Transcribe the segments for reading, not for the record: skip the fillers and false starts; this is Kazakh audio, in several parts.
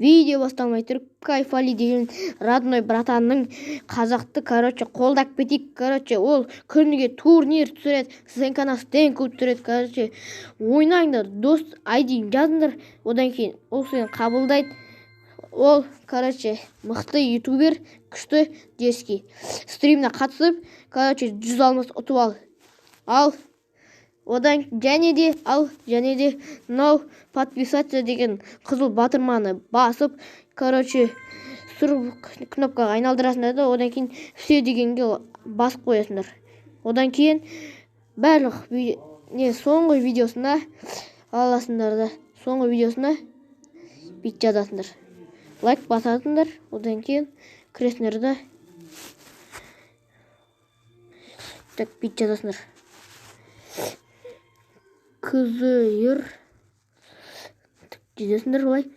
Видео басталмай тұрып, Кайфали деген родной братанның қазақты, короче, қолдап кетейік. Короче, ол күніге турнир түсіреді, сценка на стенку түсіреді. Короче, ойнаңдар, дос айдин жазыңдар, одан кейін ол сені қабылдайды. Ол, короче, мықты ютубер, күшті, дерзкий. Стриміне қатысып, короче, 100 алмас ұтып ал. Ал, одан және де, ал, және де мынау подписаться деген қызыл батырманы басып, короче, сұр кнопкаға айналдырасыңдар да, одан кейін все дегенге басып қоясыңдар. Одан кейін барлық соңғы видеосына аласыңдар да, соңғы видеосына бүйтіп жазасыңдар. Лайк басасыңдар, одан кейін кіресіңдер да, так, бүйтіп жазасыңдар. КЗР жазасыңдар олай.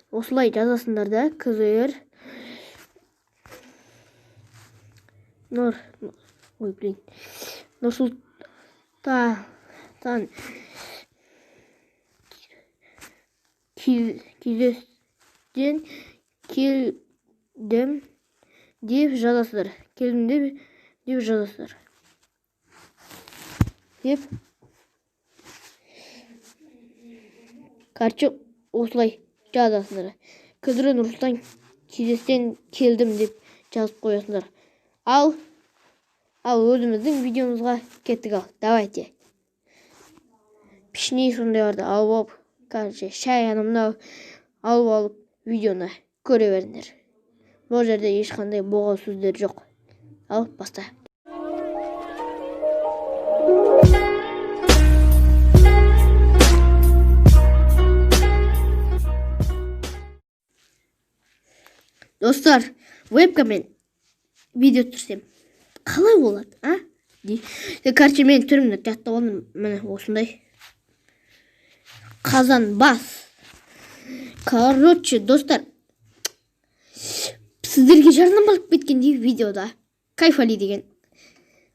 Осылай жазасыңдар да, КЗР Нұр, ой, блин. Нұрсұлтан кездестен келдім деп жазасыздар. Келдім деп жазасыздар. Деп. Короче, осылай жазасыздар. КЗР Нұрсұлтан кездестен келдім деп жазып қоясыңдар. Ал өзіміздің видеомызға кеттік ал. Давайте. Пішіне сондайларды алып алып, короче, шай аны мынау алып алып видеоны көре беріңдер. Бұл жерде ешқандай боғау сөздер жоқ. Ал, баста. Достар, вебкамен видео түсірсем қалай болады, а? Короче, мен түрімді жаттап алдым, міне осындай. Қазан бас. Короче, достар, сіздерге жарнамалап кеткендей видеода Кайфали деген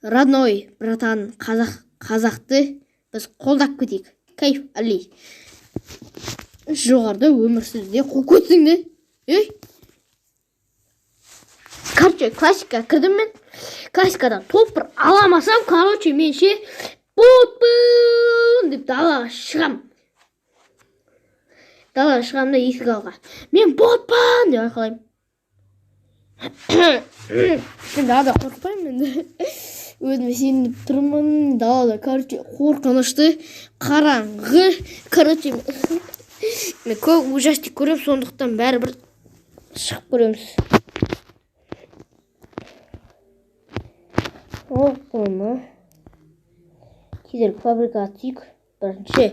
родной братан қазақты біз қолдап кетейік. Кайфали. Жоғарыда өмір сүрді, қуып кетсең де. Ей! Короче, классика кірдім мен. Классикадан топ бір аламасам, короче, мен ше ботпын деп далаға шығам. Далаға шығам да есік алға. Мен ботпын деп айқайлаймын. Мен далада қорықпаймын енді. Өзіме сеніп тұрмын. Далада, короче, қорқынышты, қараңғы. Короче, мен көп ужастик көремін, сондықтан бәрібір шығып көреміз. Опа-на. Тезірек фабрикаға түсейік.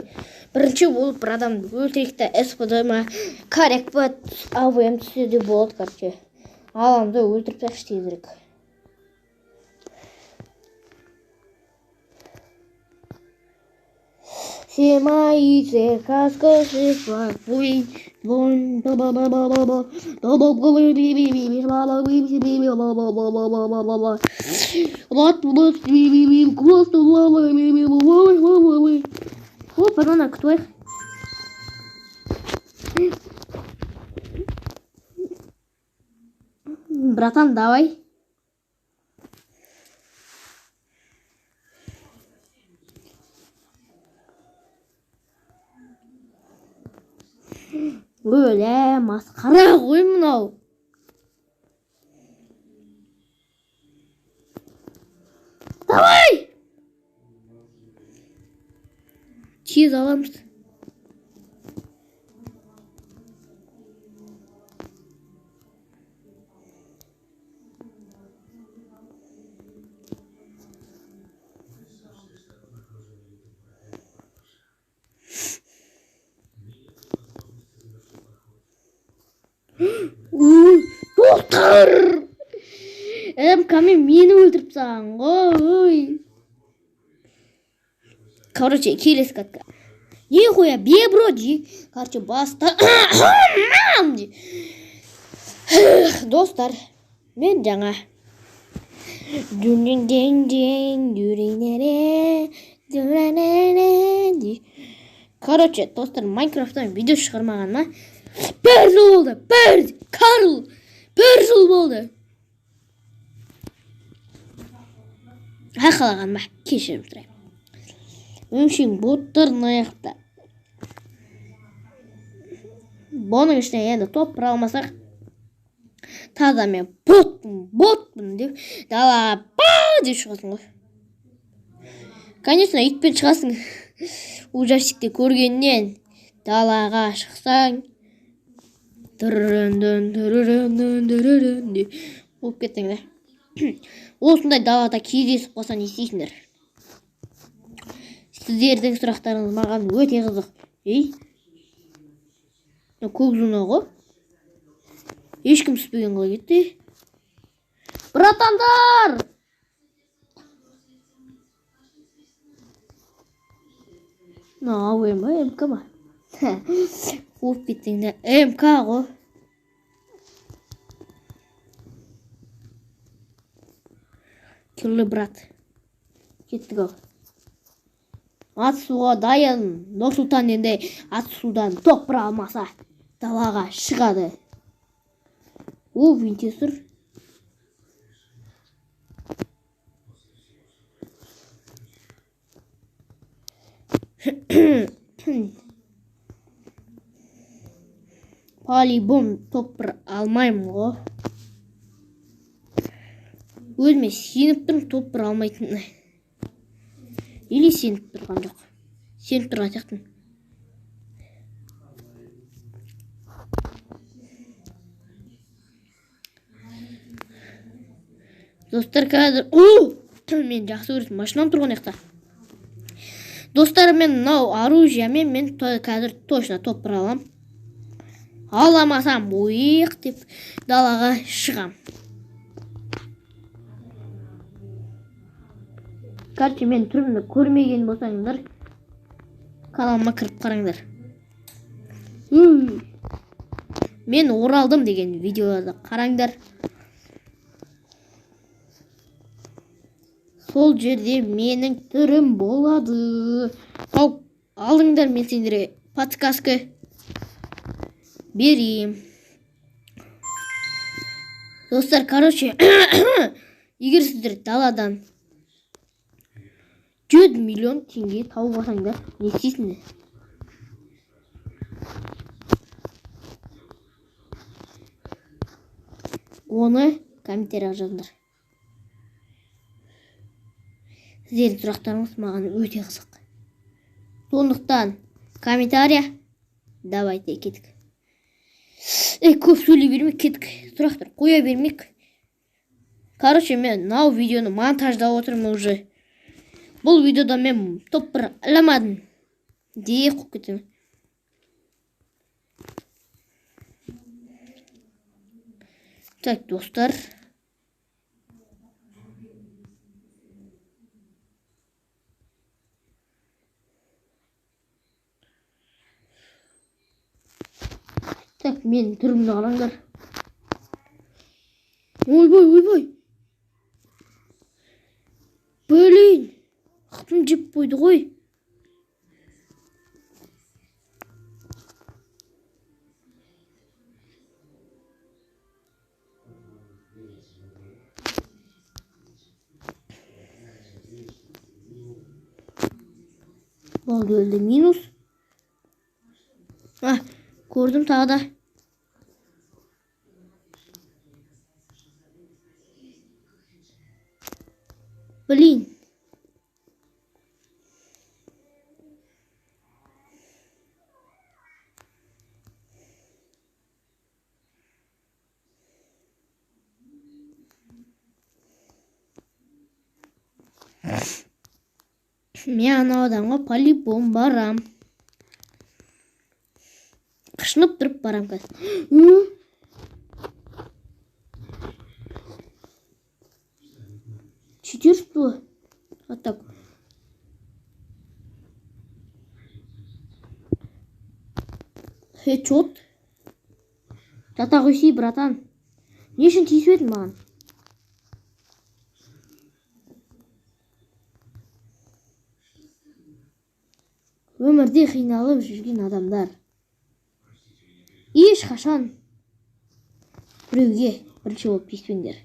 Бірінші болып бір адамды өлтірейік та, СПД ма, коррект па, АВМ түссе де болады, короче. Адамды өлтіріп тастайықшы тезірек. Все мои О, банана, кто их? Братан, давай. Өлә, масқара ғой мынау. Давай! Тез аламыз. Доктор! МК-мен мені өлтіріп тастаған ғой. Короче, келесі катка. Нихуя, бебро, ди. Короче, баста. Достар, мен жаңа. Короче, достар, Майнкрафттан видео шығармағаныма Бір жыл болды, бір, Карл, бір жыл болды. Айқайлағаныма кешірім сұраймын. Өңшең боттар аяқта. Бұның ішіне енді топ бір алмасақ, таза мен ботпын, ботпын деп далаға ба деп шығасың ғой. Конечно, итпен шығасың. Ужастикті көргеннен далаға шықсаң, дұрын-дын, деп болып кеттің да. Осындай далада кездесіп қалса не істейсіңдер? Сіздердің сұрақтарыңыз маған өте қызық. Ей, мына көк зона ғой. Ешкім түспеген қалай кетті? Братандар! Мына АВМ ба, МК ма? Қуып кеттің да. МК ғой. Кирлі брат. Кеттік ау. Атысуға дайын. Нұрсұлтан енді атысудан топ бір алмаса далаға шығады. О, винчестер. Полибом топ бір алмаймын ғой. Өзіме сеніп тұрмын топ бір алмайтынына. Или сеніп тұрған жоқ. Сеніп тұрған сияқтымын. Достар, қазір... О! Мен жақсы көретін машинам тұрған жақта. Достар, мен мынау оружиямен мен қазір точно топ бір алам. Аламасам, ойық деп далаға шығам. Короче, мен түрімді көрмеген болсаңыздар, каналыма кіріп қараңдар. Мен оралдым деген видеоларды қараңдар. Сол жерде менің түрім болады. Тауып алыңдар, мен сендерге подсказка берейін. Достар, короче, егер сіздер даладан 100 миллион теңге тауып алсаңдар, не істейсіңдер? Оны комментарияға жазыңдар. Сіздердің сұрақтарыңыз маған өте қызық. Сондықтан комментария давайте кеттік. Көп сөйлей бермей кеттік. Сұрақтар қоя бермейік. Короче, мен мынау видеоны монтаждап отырмын уже. Бұл видеода мен топ бір аламадым деп қойып кетемін. Так, достар. Так, мен түрімді қараңдар. Ойбай, ойбай. Блин, қытым жеп қойды ғой. Болды, өлді, минус. А, көрдім тағы да. Блин. Мен анау адамға по-любому барам. Қышынып тұрып барам қазір. Читерство. Вот так. Хедшот. Жата қойсай, братан. Не үшін тиісіп едің маған? Өмірде қиналып жүрген адамдар. Ешқашан біреуге бірінші болып тиіспеңдер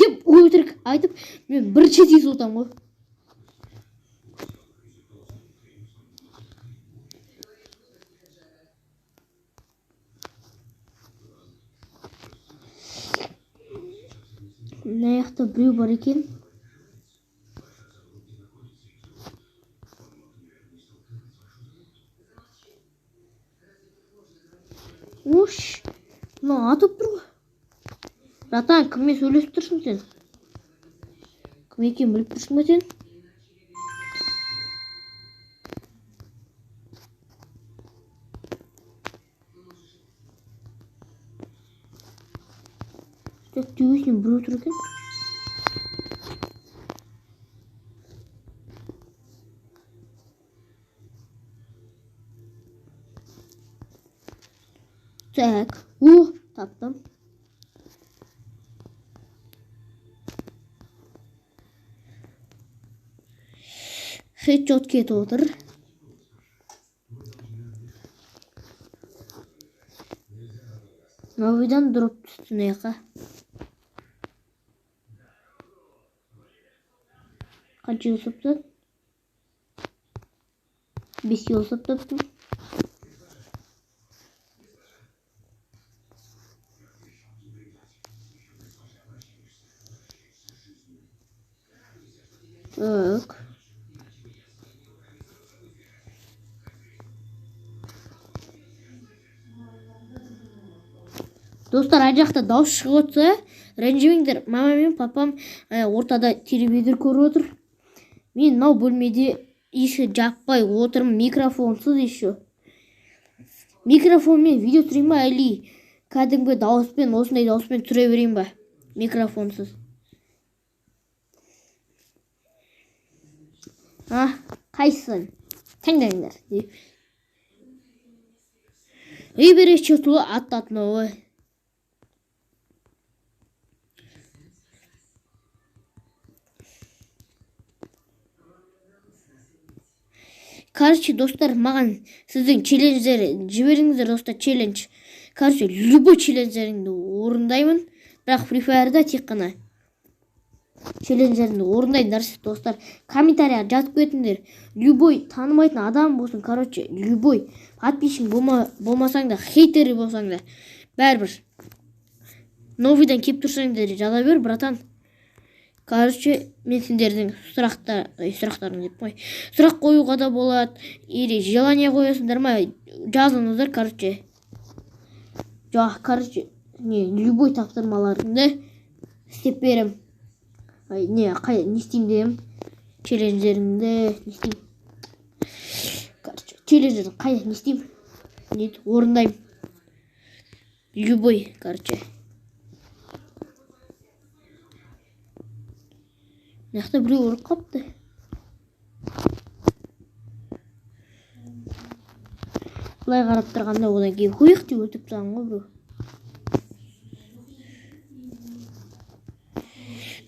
деп өтірік айтып, мен бірінші тиісіп отырмын ғой. Мына жақта біреу бар екен. Ош, мынау атып тұр ғой. Братан, кіммен сөйлесіп тұрсың сен? Кім екенін біліп тұрсың ба сен? Так, төбесінен біреу тұр екен. Так, о, таптым. Хедшот кетіп отыр. Новыйдан дроп түсті мына жаққа. Қанша кило саптадың? 5 кило саптаппын. Так. Достар, ар жақта дауыс шығып отырса, ренжімеңдер. Мама мен папам ортада телевизор көріп отыр. Мен мынау бөлмеде есік жаппай отырмын, микрофонсыз еще. Микрофонмен видео түсірейін ба, или кәдімгі дауыспен, осындай дауыспен түсіре берейін ба? Микрофонсыз. А, қайсысын? Таңдаңдар. Выбери число от одного. Короче, достар, маған сіздің челлендждер жіберіңіздер, достар, челлендж. Короче, любой челлендждеріңді орындаймын, бірақ Free Fire'да тек қана челлендждеріңді орындайындар, достар. Комментарияға жазып кетіңдер. Любой танымайтын адам болсын, короче, любой подписчик болмасаң да, хейтер болсаң да, бәрібір. Новыйдан келіп тұрсаңдар, жаза бер, братан. Короче, мен сендердің сұрақтарың деп қой. Сұрақ қоюға да болады, или желание қоясыңдар ма, жазыңыздар, короче. Жоқ, короче, не, любой тапсырмаларыңды істеп берем. Ай, не, қай, не істеймін дегенім, челлендждеріңді не істеймін. Короче, челлендждерді қай, не істеймін, не орындаймын. Любой, короче. Мына жақта біреу ұрып қалыпты. Былай қарап тұрғанда одан кейін қойық деп өтіп тастаған ғой біреу.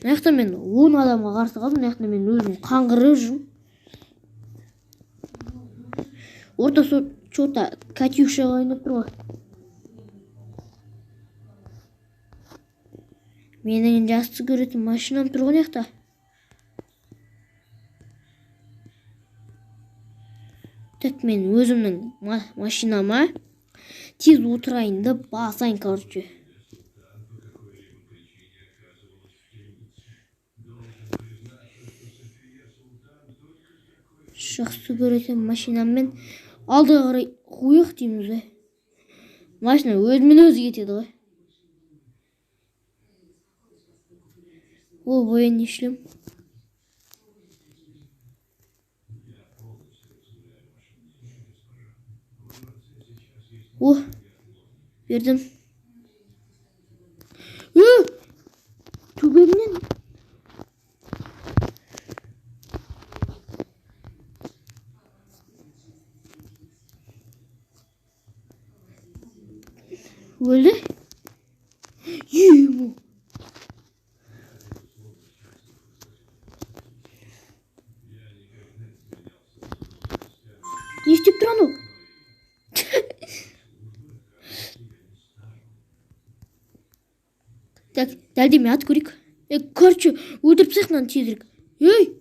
Мына жақта мен 10 адамға қарсы қалдым. Мына жақта мен өзім қаңғырып жүрмін. Ортасы чё-то Катюшаға ойнап тұр ғой. Менің жақсы көретін машинам тұр ғой мына жақта. Так, мен өзімнің машинама тез отырайын да басайын, короче. Жақсы көретін машинаммен алдыға қарай қойық дейміз бе? Машина өзімен өзі кетеді ғой. О, военный шлем. О, бердім. Төбемнен. Өлді. Ему. Не істеп тұр анау? Так, дәлдеме ат көрейік. Короче, өлтіріп тастайық мынаны тезірек. Ей!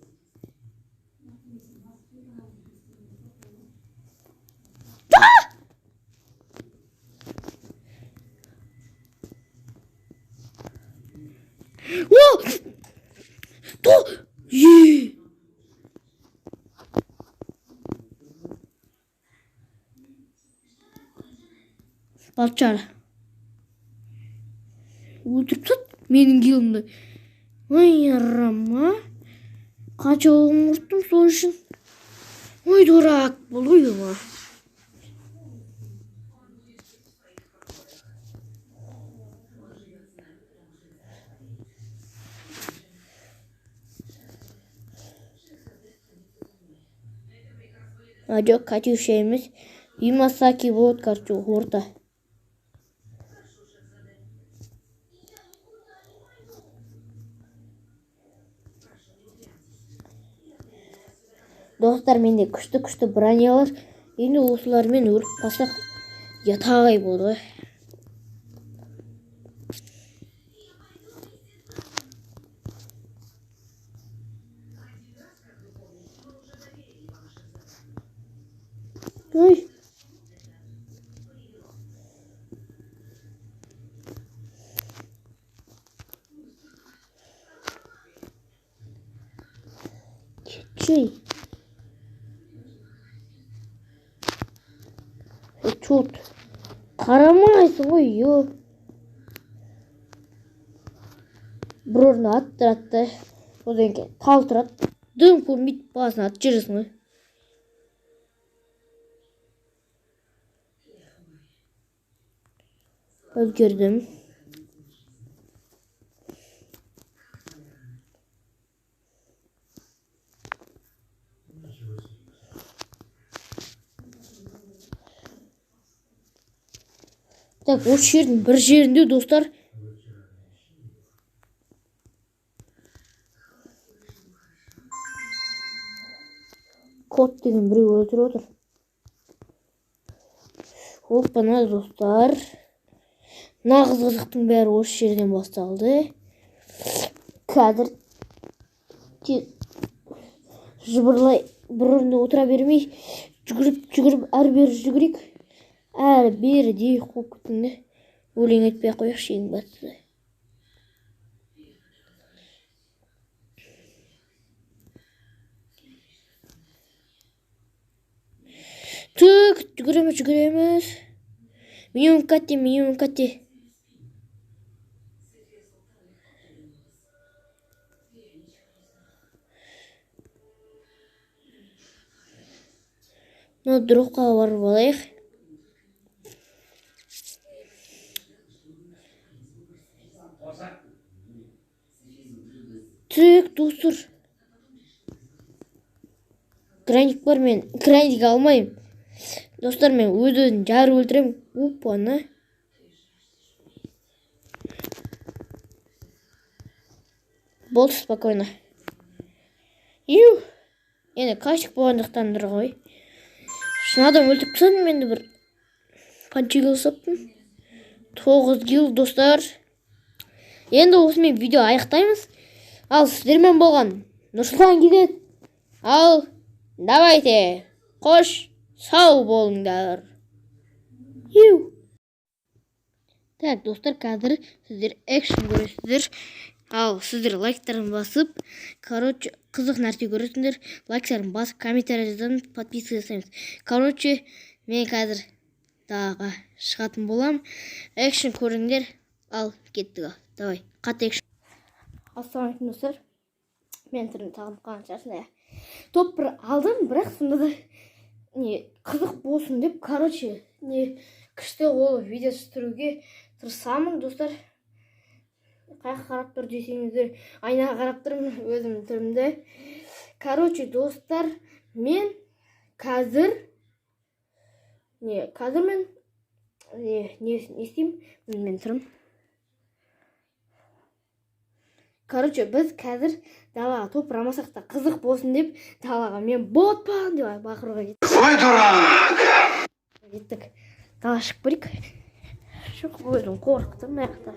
О! То! Е! Балчар. Өлтіріп тастады менің килімді. Ой, арама. Қанша оғым ұрттым сол үшін. Ой, дурак болды ғой ма. А, жоқ, Катюша емес. Имасаки болады, короче, орта. Достар, менде күшті-күшті бронялар. Енді осылармен өліп қалсақ, ятағай болды ғой. Ой. Кетші. Чут. Қарамайсың ғой, ё. Бір орында ат тұрады да, одан кейін тал тұрады. Дым көрмейді, басына ат жүресің ғой. Үлгердім. Так, осы жердің бір жерінде, достар. Кот деген біреу өлтіріп отыр. Оппана, достар. Нағыз қызықтың бәрі осы жерден басталды. Қазір жыбырлай бір орында отыра бермей, жүгіріп-жүгіріп әрі-бері жүгірейік. Әрі бері де қуып кеттің де. Өлең айтпай ақ қояйықшы ең бастысы. Түк, жүгіреміз, жүгіреміз. Минимум катте, минимум катте. Мына дропқа барып алайық. Түк, достар. Граник бар, мен граник алмаймын. Достар, мен өз-өзін жарып өлтіремін. Опа-на. Болды, спокойно. Ю. Енді кашик болғандықтан тұр ғой. Шын адам өлтіріп тастадым, енді бір қанша килл саптым? 9 килл, достар. Енді осымен видео аяқтаймыз. Ал сіздермен болған Нұрсұлтан келеді. Ал давайте, қош, сау болыңдар. Ю. Так, достар, қазір сіздер экшн көресіздер. Ал сіздер лайктарын басып, короче, қызық нәрсе көресіңдер. Лайктарын басып, комментарий жазамыз, подписка жасаймыз. Короче, мен қазір далаға шығатын болам. Экшн көріңдер. Ал кеттік. Давай, қатты экшн. Ассалаумағалейкум, достар. Мен түрім тағынып қалған шығарсың, иә. Топ бір алдым, бірақ сонда да не қызық болсын деп, короче, не күшті ол видео түсіруге тырысамын, достар. Қаяққа қарап тұр десеңіздер, айнаға қарап тұрмын өзімнің түрімді. Короче, достар, мен қазір не, қазір мен не, не, не істеймін? Мен тұрмын. Короче, біз қазір далаға топ ұрамасақ та қызық болсын деп далаға мен ботпан деп бақыруға кеттік. Ой, дурак! Кеттік. Далаға шығып көрейік. Жоқ, өзім қорықтым мына жақта.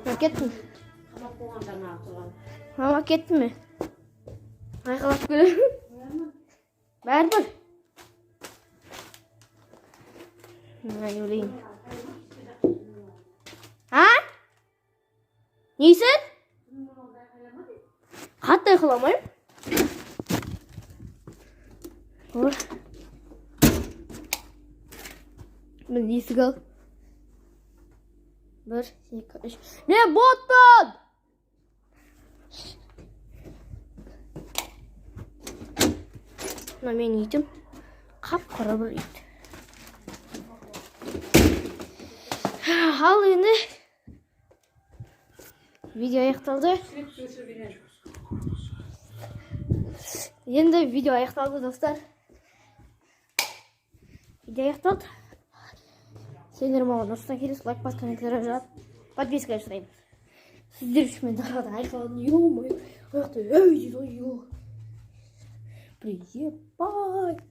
Мен кеттім. Қамап қойған жаңағы тұрған. Мама, кеттім мен. Айқайлап келемін. Бәрібір. Мен өлейін. А? Несін? Қатты айқайламаймын. Ой. Міне, есік ал. Бір, екі, үш. Мен ботпын! Мына менің итім. Қап-қара бір ит. Ал енді видео аяқталды. Енді видео аяқталды, достар. Видео аяқталды. Сендер маған ұрыстан келесі лайк бас, комментарий жазып, подписка жасаймыз. Сіздер үшін мен далада айқайладым, ё-моё, аяқта ей дейді ғой, ё. Бір ебать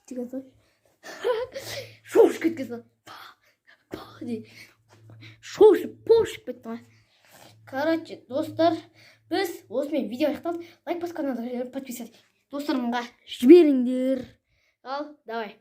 деген соң шошып кеткен соң па па деп шошып пошып кеттім ғой. Короче, достар, біз осымен видео аяқталды. Лайк бас, каналға подписаться, достарымға жіберіңдер. Ал, давай.